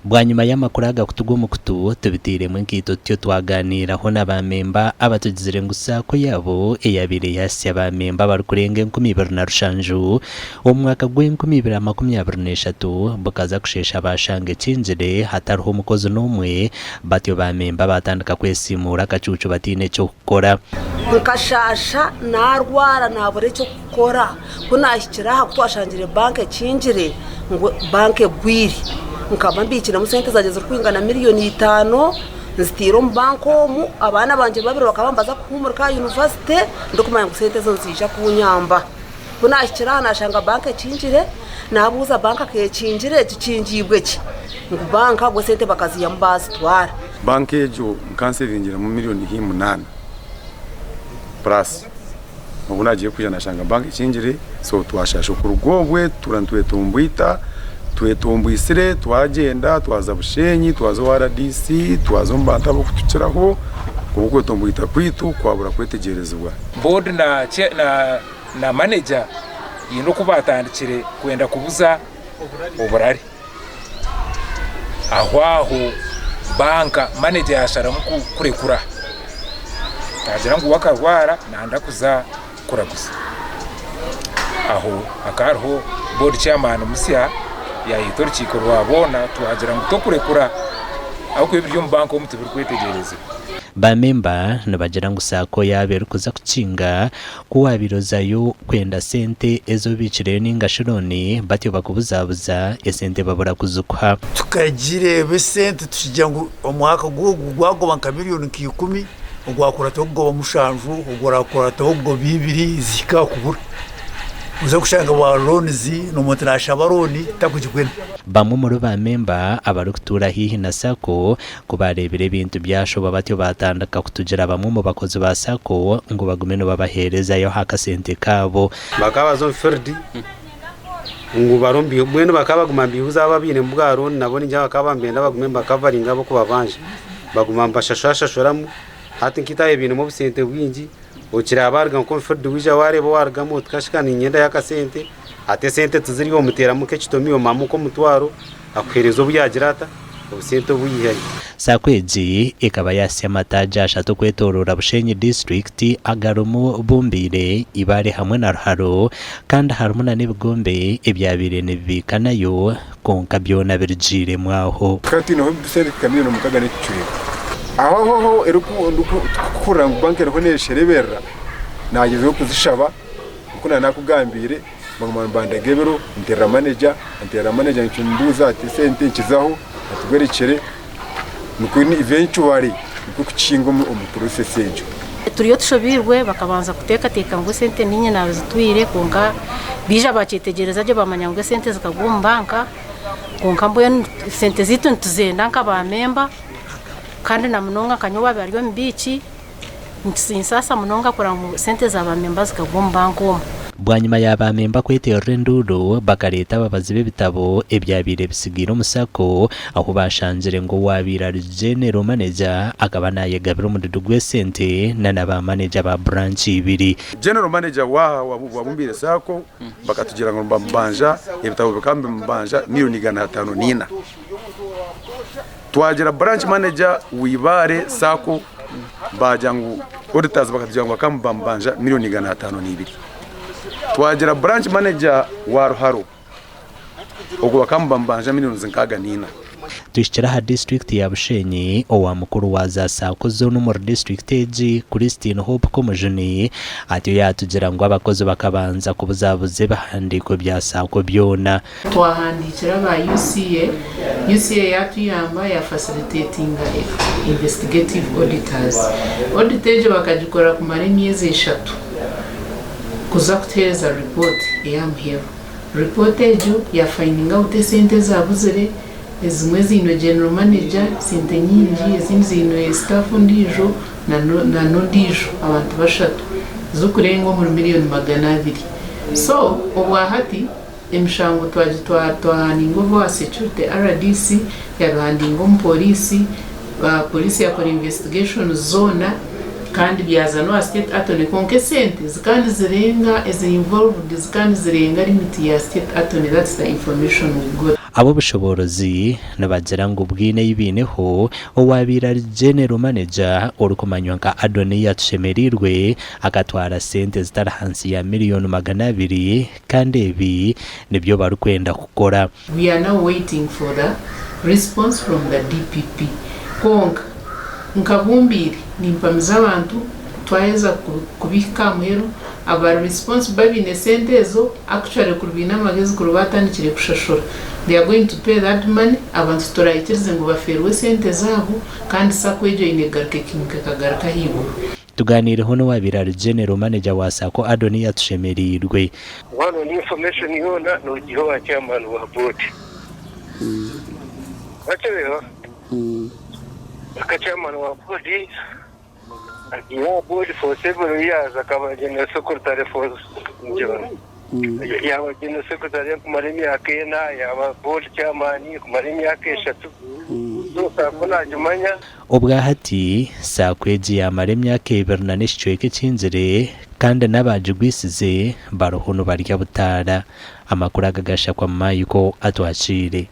Bwanyima y'amakuru aga kutugwa omu kutu, tubiteiremu enkaito tutyo twagaaniiraho na baamemba abatugizire ngu saako yaabo eyabaire yahitsya baamemba abarikurenga 2700 omu mwaka gw'enkumi ibiri amakumi abiri n'eshatu bukaza kusheesha baashanga ekingire hatariho mukozi n'omwe batyo baamemba baatandika kwesiimuura akacuucu bataine ky'okukora. Nkashaasha naarwara naabura eky'okukora. Ku naahikire aha ku twashangire banka ekingire ngu banka egwire, nkaba mbiikiremu sente zangye zirikwingana miriyoni itaano nzitaire omu banka omu, abaana bangye babiri bakaba nibaza kuhuumurika aha yunivasite ndikumanya ngu sente ezo niziija kunyamba. Ku naahikire aha naashanga banka ekingire, naabuuza banka ku ekingire kikingiibwe ki? Ngu banka bwo esente bakaziihamu baazitwara. Banka egyo nkanseevingiramu miriyoni haihi munaana purasi. Obu naagiire kwija naashanga banka ekingire, so twashaasha okuruga obwe tutuura nitwetomboita, twetomboitsire twagyenda twaza Bushenyi, twaza owa RDC, twaza omu bantu ab'okutukiraho, kwonka okwetomboita kwaitu kwabura kwetegyerezibwa. Board na na na manager haine oku baatandikire kwenda kubuza oburare. Aho aho banka manager yaasharamu kurekura naagira ngu we akarwara nayenda kuza kuraguza. Aho hakaba hariho board chairman musya yaayeta orukiiko rwa boona twagira ngu tokurekura ahabw'okuba ebiri omu banka omu tibirikwetegyerezibwa. Ba memba nibagira ngu Sacco yaaba erikuza kukinga, ku waabaire ozayo kwenda sente ezi obiikireyo nainga shi looni, batyo bakubuzabuza, esente babura kuzikuha. Tukagireeba esente tukigira ngu omwaka ogu gwagoba nka miriyoni nka ikumi, ogwakurataho gugoba mushanju, ogurakurataho gugoba ibiri zihika aha kubura. Oza kushanga bwa loans n'omuntu nashaba looni takugibwena. Bamwe omuri ba memba abarikutuura haihi na Sacco Ku baareebire ebintu byashoba batyo baatandika kutugira bamwe omu bakozi ba sacco ngu bagume nibabaheerezayo aha kasente kaabo. Bakaba baza omu field ngu bari omu bi- mbwenu bakaba baguma nibibuuza abo abaine bwa loan nabo ningira bakaba nibenda bagume nibakavaringa ab'okubabanja baguma nibashashurashashuramu hati nka itwe bainemu obusente bwingi okiraaba waruga nk'omu field waija waareeba owarugamu oti kashika ninyendayo akasente hati esente tiziriyo omuteeramu nk'ekitomi omuhamu nk'omutwaro akuheereza obu yaagira ata obusente obu yihayo. Sacco egi ekaba yahitsya amataagi ashatu kwetoroora Bushenyi disiturikiti agarimu Bumbiire, Ibare hamwe na Ruharo kandi harimu na n'ebigombe ebyabaire nibibiika nayo kwonka byona birugiiremu aho. Tukaba twineho sente nka milioni mukaaga n'ekicweka. Aho aho aho erikuhurira ngu banka eriho neeshereberera, naagyezaho kuzishaba nk'oku naanakugambiire. Baguma nibandaga ebiro, nteerera maneja, nteerera maneja nikimubuuza ati esente nkizaho atugwerekyere nikwo eventually nikwo kukihinga omu process egyo. Turiyo tushobeirwe bakabanza kuteekateeka ngu esente niinye naazitwire kwonka baija baakyetegyereza gye baamanya ngu esente zikagwa omu banka kwonka mbwenu esente zaitu nituzenda nka ba memba kandi na munonga nka nyowe owaabaire ari omubiiki. Nikinsaasa munonga kureba ngu sente za ba memba zikagwa omu banka omu. Bwanyima ya ba memba kweterera enduuru, bakareeta ababazi b'ebitabo ebyabaire bitsigaire omu sacco ahu baashangire ngu owaabaire ari General Manager akaba naayegabira omududu gw'esente na na ba maneja ba branch ibiri. General Manager waaha wabumbiire sacco bakatugira ngu nibamubanja ebitabo bikaba nibimubanja miriyoni 504. Twagira Branch Manager wa Ibare sacco baagira ngu auditors bakatugira ngu bakaba nibamubanja miriyoni 502. Twagira Branch Manager wa Ruharo ogwo bakaba nibamubanja miriyoni 64. Tuhikire aha disiturikiti ya Bushenyi, owa mukuru wa za Sacco zoona omuri disiturikiti egi, Christine Hope Komujuni atyo yaatugira ngu abakozi bakabanza kubuzabuza ebihandiiko bya Sacco byona. Twahandiikira aba UCA, UCA yaatuyamba ya facilitatinga investigative auditors. Audit egyo bakagikora kumara emyezi eshatu kuza kutuheereza report ey'aha muheru. Report egyo ya findinga out esente ezaabuzire, ezimwe ziinwe general manager sente nyingi, ezindi ziinwe staff ondiijo na n'ondiijo abantu bashatu zirikurenga omuri miriyoni 200. So obwahati Emishango twagihandinga owa security rdc yabihandinga omu police, police yakora investigations zoona kandi byaza nowa state attorney kwonka esente zikaba nizirenga eziri involved zikaba nizirenga limit ya state attorney that's the information we got. Ab'obushoboorozi nibagira ngu bwine ei baineho owaabaire ari General Manager orikumanywa nka Adoniya Tushemereirwe akatwara sente zitari ahansi ya miriyoni 200 kandi ebi nibyo barikwenda kukora. We are now waiting for the response from the DPP. Kwonka nka Bumbiire nimpamiza abantu twaheza kubihika aha muheru abari responsible abaine sente ezo actually kuri baine amagezi kuri batandikire kushashura they are going to pay that money abantu titurahikirize ngu bafeerwe esente zaabo kandi sacco egyo eine kugaruka ekimuka ekagaruka ahaiguru. Tuganiireho n'owabaire ari General Manager wa Sacco Adoniya Tushemereirwe. Waaba noyenda information yoona nogiha owa chairman wa board. Wakireeba? Nka chairman wa board agiire aha board for several years akaba general secretary for yaaba general secretary kumara emyaka ena yaaba board chairman kumara emyaka eshatu. So Sacco nagimanya. Obwa hati, Sacco egi yaamara emyaka ebiri na n'ekicweka ekingire kandi n'abaagigwisize bariho nibarya butaara. Amakuru aga gashakwa Michael Atwakiire.